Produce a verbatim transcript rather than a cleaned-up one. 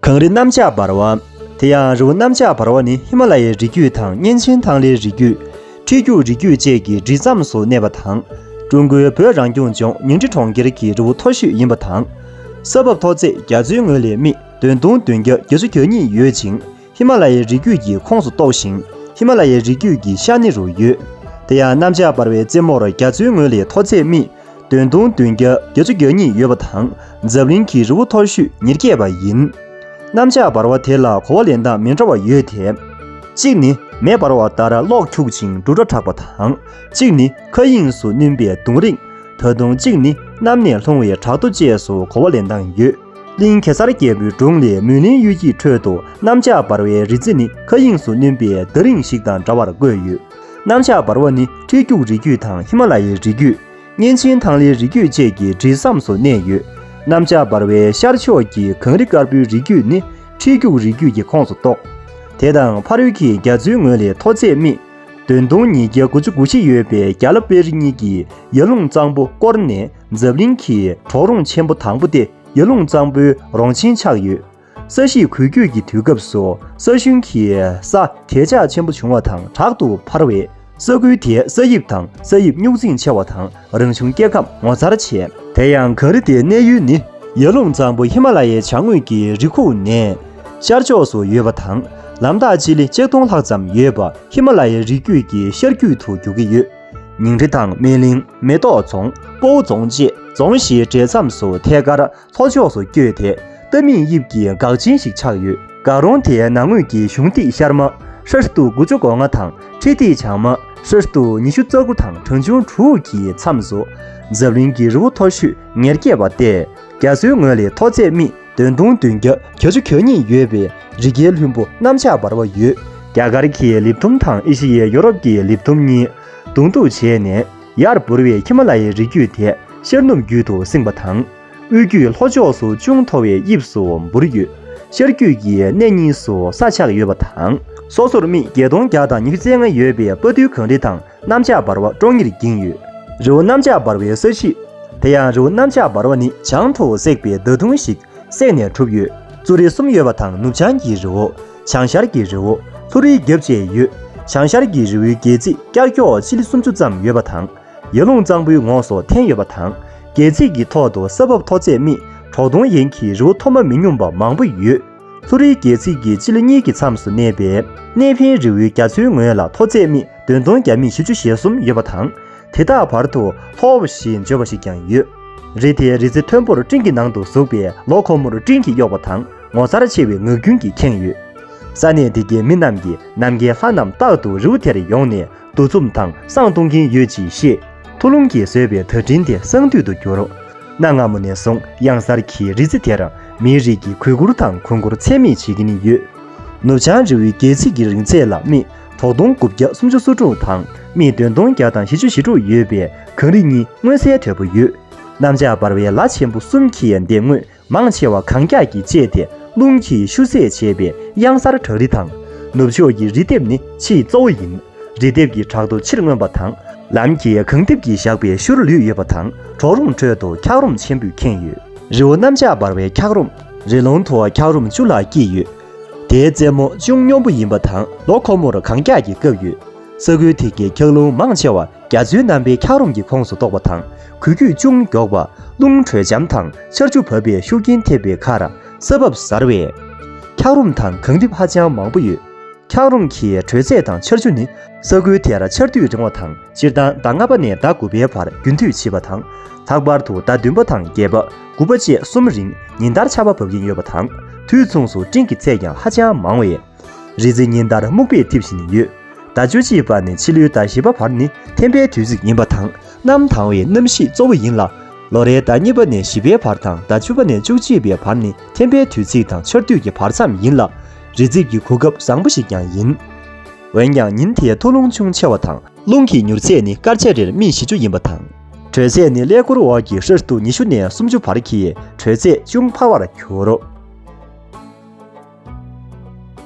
གངས་རི་གནམ་ལྕགས་འབར་བ། དེ་ཡང་རི་བོ་གནམ་ལྕགས་འབར་བ་ནི་ཧི་མ་ལ་ཡའི་རི་རྒྱུད་དང་གཉན་ཆེན་ཐང་ལྷའི་རི་རྒྱུད། འཁྲིལ་རྒྱུག་རི་རྒྱུད་བཅས་ཀྱི་སྦྲེལ་མཚམས་སུ་གནས་པ་དང་། ཀྲུང་གོའི་བོད་རང་སྐྱོང་ལྗོངས་ཉིང་ཁྲི་གྲོང་ཁྱེར་གྱི་རི་བོ་མཐོ་ཤོས་ཡིན་པ་དང་། ས་བབ་མཐོ་ཚད་རྒྱ་མཚོའི་ངོས་ལས་སྨི་བདུན་སྟོང་བདུན་བརྒྱ་བརྒྱད་ཅུ་གྱ་གཉིས་ཡོད་ཅིང་། ཧི་མ་ལ་ཡའི་རི་རྒྱུད་ཀྱི་ཁོངས་སུ་གཏོགས་ཤིང་། ཧི་མ་ལ་ཡའི་རི་རྒྱུད་ཀྱི་ཤར་ནུབ་རུ་ཡོད། དེ་ཡང་གནམ་ལྕགས་འབར་བའི་རྩེ་མོར་རྒྱ་མཚོའི་ངོས་ལས་མཐོ་ཚད་སྨི་བདུན་སྟོང་བདུན་བརྒྱ་བརྒྱད་ཅུ་གྱ་གཉིས་ཡོད་པ་དང་། འཛམ་གླིང་གི་རི་བོ་མཐོ་ཤོས་ཉེར་བརྒྱད་པ་ཡིན། གནམ་ལྕགས་འབར་བ་དེ་ལ་གོ་བ་ལེན་སྟངས་མི་འདྲ་བ་ཡོད་དེ། གཅིག་ནི་མེ་འབར་བ་ལྟར་གློག་འཁྱུག་ཅིང་འབྲུག་སྒྲ་གྲགས་པ་དང་། གཅིག་ནི་མཁའ་དབྱིངས་སུ་སྣུན་པའི་རྡུང་རེག་ད་དུང་གཅིག་ནི་གནམ་ནས་ལྷུང་བའི་བྲག་རྡོ་བཅས་སུ་གོ་བ་ལེན་སྟངས་ཡོད། གླིང་གེ་སར་རྒྱལ་པོའི་སྒྲུང་ལས་མུན་ནེའི་གཡུལ་འགྱེད་ཁྲོད་དུ་གནམ་ལྕགས་འབར་བའི་རི་རྩེ་ནི་མཁའ་དབྱིངས་སུ་སྣུན་པའི་ད་རིང་ཞིག་དང་འདྲ་བར་བཀོད་ཡོད། གནམ་ལྕགས་འབར་བ་ནི་འཁྲིལ་རྒྱུག་རི་རྒྱུད་དང་ཧི་མ་ལ་ཡའི་རི་རྒྱུད། གཉན་ཆེན་ཐང་ལྷའི་རི་རྒྱུད་བཅས་ཀྱི་སྦྲེལ་མཚམས་སུ་གནས་ཡོད། གནམ་ལྕགས་འབར་བའི་ཤར་ཕྱོགས་ཀྱི་གངས་རི་དཀར་པོའི་རི་རྒྱུད་ནི་འཁྲིལ་རྒྱུག་རི་རྒྱུད་ཀྱི་ཁོངས་སུ་གཏོགས། དེ་དང་ཕ་རོལ་གྱི་རྒྱ་མཚོའི་ངོས་ལས་མཐོ་ཚད་སྨི་བདུན་སྟོང་ཉིས་བརྒྱ་དགུ་བཅུ་གོ་བཞི་ཡོད་པའི་རྒྱ་ལ་དཔལ་རི་གཉིས་ཀྱི་ཡར་ཀླུང་གཙང་པོ་བསྐོར་ནས་འཛམ་གླིང་གི་གྲོག་རོང་ཆེན་པོ་དང་པོ་སྟེ་ཡར་ཀླུང་གཙང་པོའི་རོང་ཆེན་ཆགས་ཡོད། ས་གཞིས་འགུལ་སྐྱོད་ཀྱི་དུས་སྐབས་སུ་ས་ཤུན་གྱི་ས་གས་ཆག་ཆེན་པོ་བྱུང་བ་དང་དྲག་ཏུ་འཕར་བས། ས་ཁུལ་དེའི་ས་དབྱིབས་དང་ས་དབྱིབས་རྙོག་འཛིང་ཆེ་བ་དང་རང་བྱུང་སྐྱེ་ཁམས་ངོ་མཚར་ཆེ། དེ་ཡང་གངས་རི་དེའི་གནས་ཡུལ་ནི་ཡར་ཀླུང་གཙང་པོ་ཧི་མ་ལ་ཡའི་བྱང་ངོས་ཀྱི་རི་ཁུག་ནས་ཤར་ཕྱོགས་སུ་ཡོད་པ་དང་། ལམ་ཐག་སྤྱི་ལེ་ཆིག་སྟོང་ལྷག་ཙམ་ཡོད་པ་ཧི་མ་ལ་ཡའི་རི་རྒྱུད་ཀྱི་ཤར་རྒྱུད་དུ་རྒྱུག་གི་ཡོད། ཉིང་ཁྲི་དང་སྨན་གླིང་། མེ་ཏོག་རྫོང་། སྤོ་བོ་རྫོང་བཅས་རྫོང་བཞིའི་འདྲེས་མཚམས་སུ་ཐད་ཀར་ལྷོ་ཕྱོགས་སུ་བསྐྱོད་དེ། རྟ་མིག་དབྱིབས་ཀྱི་འགག་ཆེན་ཞིག་ཆགས་ཡོད། འགག་རོང་དེའི་ནང་ངོས་ཀྱི་གཞུང་ཐིག་ཤར་མ་ཧྲིལ་ཏུ་དགུ་བཅུ་གོ་ལྔ་དང་ཁྲི་ཐིག་བྱང་མ་ཧྲིལ་ཏུ་ཉི་ཤུ་རྩ་དགུ་དང་གྲངས་ཆུང་དྲུག་གི་མཚམས་སུ། འཛམ་གླིང་གི་རི་བོ་མཐོ་ཤོས་ཉེར་བརྒྱད་པ་སྟེ། རྒྱ་མཚོའི་ངོས་ལས་མཐོ་ཚད་སྨི་བདུན་སྟོང་བདུན་བརྒྱ་གྱ་གཉིས་ཡོད་པའི་རི་རྒྱལ་ལྷུན་པོ་གནམ་ལྕགས་འབར་བ་ཡོད། རྒྱ་གར་གྱི་ལིབ་ཐུམ་དང་ཨེ་ཤི་ཡའི་ཡོ་རོབ་ཀྱི་ལིབ་ཐུམ་གཉིས་བརྡུང་གཏུག་བྱས་ནས། ཡར་འབུར་བའི་ཧི་མ་ལ་ཡའི་རི་རྒྱུད་དེ་ཤར་ནུབ་རྒྱུད་དུ་བསྲིངས་པ་དང་། དབུས་རྒྱུད་ལྷོ་ཕྱོགས་སུ་ཅུང་མཐོ་བའི་དབྱིབས་སུ་འབུར་ཡོད། ཤར་རྒྱུད་ཀྱི་གནས་གཉིས་སུ་ས་ཆགས་ཡོད་པ་དང་། སོ་སོར་སྨི་བརྒྱད་སྟོང་བརྒྱ་དང་ཉི་ཤུ་རྩ་ལྔ་ཡོད་པའི་དཔའ་རྟུལ་གངས་རི་དང་གནམ་ལྕགས་འབར་བ་ཀྲོང་ངེར་འགྱིང་ཡོད། རི་བོ་གནམ་ལྕགས་འབར་བའི་ས་གཞི། དེ་ཡང་རི་བོ་གནམ་ལྕགས་འབར་བ་ནི་བྱང་དུ་བསྲེགས་པའི་མདའ་མདུང་ཞིག་བསྲེགས་ནས་གྲུབ་ཡོད། གཙོ་རིགས་གསུམ་ཡོད་པ་དང་ནུབ་བྱང་གི་རི་བོ། བྱང་ཤར་གྱི་རི་བོ། ལྷོ་རིའི་རྒྱབ་བཅས་ཡོད། བྱང་ཤར་གྱི་རི་བོའི་སྒལ་ཚིགས་ཀྱག་ཀྱོག་སྤྱི་ལེ་སུམ་ཅུ་ཙམ་ཡོད་པ་དང་། ཡར་ཀླུང་གཙང་པོའི་ངོགས་སུ་འཐེན་ཡོད་པ་དང་། སྒལ་ཚིགས་ཀྱི་ཐོག་ཏུ་ས་བབ་མཐོ་ཚད་སྨི་དྲུག་སྟོང་ཡན་གྱི་རི་བོ་མཐོ་དམའ་མི་སྙོམས་པ་མང་པོ་ཡོད། ལྷོ་རིའི་སྒལ་ཚིགས་ཀྱི་སྤྱི་ལེ་གཉིས་ཀྱི་མཚམས་སུ་གནས་པའི་གནས་འཕེན་རི་བོའི་རྒྱ་མཚོའི་ངོས་ལ་མཐོ་ཚད་སྨི་བདུན་སྟོང་བརྒྱ་མེད་བཞི་བཅུ་ཞེ་གསུམ་ཡོད་པ་དང་། དེ་དག་བར་དུ་ལྷོ་ཞེས་བརྗོད་པ་ཞིག་ཀྱང་ཡོད། རི་དེའི་རི་རྩེ་མཐོན་པོར་སྤྲིན་གྱི་ནང་དུ་ཟུག་པས་ལོ་འཁོར་མོར་སྤྲིན་གྱིས་གཡོགས་པ་དང་ངོ་མཚར་ཆེ་བའི་ངག་རྒྱུན་གྱིས་ཁེངས་ཡོད། ས་གནས་དེ་གའི་མི་རྣམས་ཀྱིས་ནམ་མཁའི་ལྷ་རྣམས་རྟག་ཏུ་རི་བོ་དེར་ཡོང་ནས་འདུ་འཛོམས་དང་བསང་གཏོང་གིན་ཡོད་ཅེས་བཤད། མཐོ་རླུང་གིས་བཟོས་པའི་དར་སྤྲིན་དེ་བསང་དུད་དུ་གྱུར། གནའ་སྔ་མོ་ནས་བཟུང་གཡང་གཟར་གྱི་རི་རྩེ་དེར་མིའི་རིགས་ཀྱིས་གུས་བཀུར་དང་གུས་བཀུར་ཚད་མེད་བྱེད་ཀྱིན་ཡོད། ནུབ་བྱང་རི་བོའི་སྒལ་ཚིགས་ཀྱི་རིང་ཚད་ལ་སྨི་དྲུག་སྟོང་དགུ་བརྒྱ་སུམ་ཅུ་སོ་དྲུག་དང་སྨི་བདུན་སྟོང་བརྒྱ་དང་བཞི་བཅུ་ཞེ་དྲུག་ཡོད་པའི་གངས་རི་གཉིས་མངོན་གསལ་དོད་པོ་ཡོད། གནམ་ལྕགས་འབར་བའི་ལ་ཆེན་པོ་གསུམ་གྱི་འདེམས་ངོས་མང་ཆེ་བ་གངས་འཁྱགས་ཀྱིས་བཅད་དེ་རླུང་གིས་བཤུ་བསྲེག་བྱས་པའི་གཡང་གཟར་བྲག་རི་དང་། ནུབ་ཕྱོགས་ཀྱི་རི་ལྡེབས་ནི་ཆེས་གཙོ་བོ་ཡིན། རི་ལྡེབས་ཀྱི་བྲག་རྡོ་ཕྱིར་མངོན་པ་དང་། ལམ་གྱི་གངས་ལྡེབས་ཀྱིས་བཞག་པའི་ཤུལ་ལུས་ཡོད་པ་དང་། གྲོག་རོང་ཁྲོད་དུ་འཁྱགས་རོམ་ཆེན་པོས་ཁེངས་ཡོད། རི་བོ་གནམ་ལྕགས་འབར་བའི་འཁྱགས་རོམ། རི་ལུང་དུ་འཁྱགས་རོམ་བཅུ་ལྷག་སྐྱེས་ཡོད། དེའི་རྩེ་མོ་ཅུང་སྙོམས་པོ་ཡིན་པ་དང་། ལོ་འཁོར་མོར་གངས་འཁྱགས་ཀྱིས་བཀབ་ཡོད། ས་ཁུལ་དེ་གའི་འཁྱགས་ལུང་མང་ཆེ་བ་རྒྱ་མཚོའི་རྣམ་པའི་འཁྱགས་རོམ་གྱི་ཁོངས་སུ་གཏོགས་པ་དང་། འགུལ་སྐྱོད་ཅུང་མགྱོགས་པ། རླུང་དྲོད་འཇམ་དང་ཆར་ཆུ་བབས་པའི་ཤུགས་རྐྱེན་ཐེབས་པའི་ཁར་ས་བབ་གཟར་བས། འཁྱགས་རོམ་དང་གངས་ལྡེབས་ཧ་ཅང་མང་པོ་ཡོད། འཁྱགས་རོམ་གྱི་དྲོད་ཚད་དང་ཆར་ཆུ་ནི་ས་ཁུལ་དེར་ཆར་དུས་རིང་བ་དང་། སྤྱིར་བཏང་ཟླ་ལྔ་པ་ནས་ཟླ་དགུ་པའི་བར་རྒྱུན་མཐུད་བྱེད་པ་དང་། ལྷག་པར་དུ་ཟླ་བདུན་པ་དང་བརྒྱད་པ། དགུ་པ་བཅས་གསུམ་རིང་ཉིན་ལྟར་ཆར་པ་བབས་ཀྱིན་ཡོད་པ་དང་། དུས་མཚུངས་སུ་སྤྲིན་གྱི་ཚད་ཀྱང་ཧ་ཅང་མང་བས། རི་རྩེ་ཉིན་ལྟར་སྨུག་པས་འཐིབས་བཞིན་ཡོད། ཟླ་བཅུ་གཅིག་པ་ནས་ཕྱི་ལོའི་ཟླ་བཞི་པ་བར་ནི་ཐན་པའི་དུས་ཚིགས་ཡིན་པ་དང་། གནམ་དྭངས་པའི་གནམ་གཤིས་གཙོ་བོ་ཡིན་ལ། ལོ་རེའི་ཟླ་གཉིས་པ་ནས་བཞི་པའི་བར་དང་ཟླ་བཅུ་པ་ནས་བཅུ་གཅིག་པའི་བར་ནི་ཐན་པའི་དུས་ཚིགས་དང་ཆར་དུས་ཀྱི་བར་མཚམས་ཡིན་ལ། རི་རྩིབས་ཀྱི་གོ་སྐབས་བཟང་པོ་ཞིག་ཀྱང་ཡིན། འོན་ཀྱང་ཉིན་དེའི་མཐོ་རླུང་ཅུང་ཆེ་བ་དང་། རླུང་གི་མྱུར་ཚད་ནི་སྐར་ཆ་རེར་སྨི་བཞི་བཅུ་ཡིན་པ་དང་། དྲོད་ཚད་ནི་ཀླད་ཀོར་འོག་གི་ཧྲིལ་ཏུ་ཉི་ཤུ་ནས་སུམ་ཅུ་བར་གྱི་དྲོད་ཚད་ཅུང་འཕར་བར་གྱུར།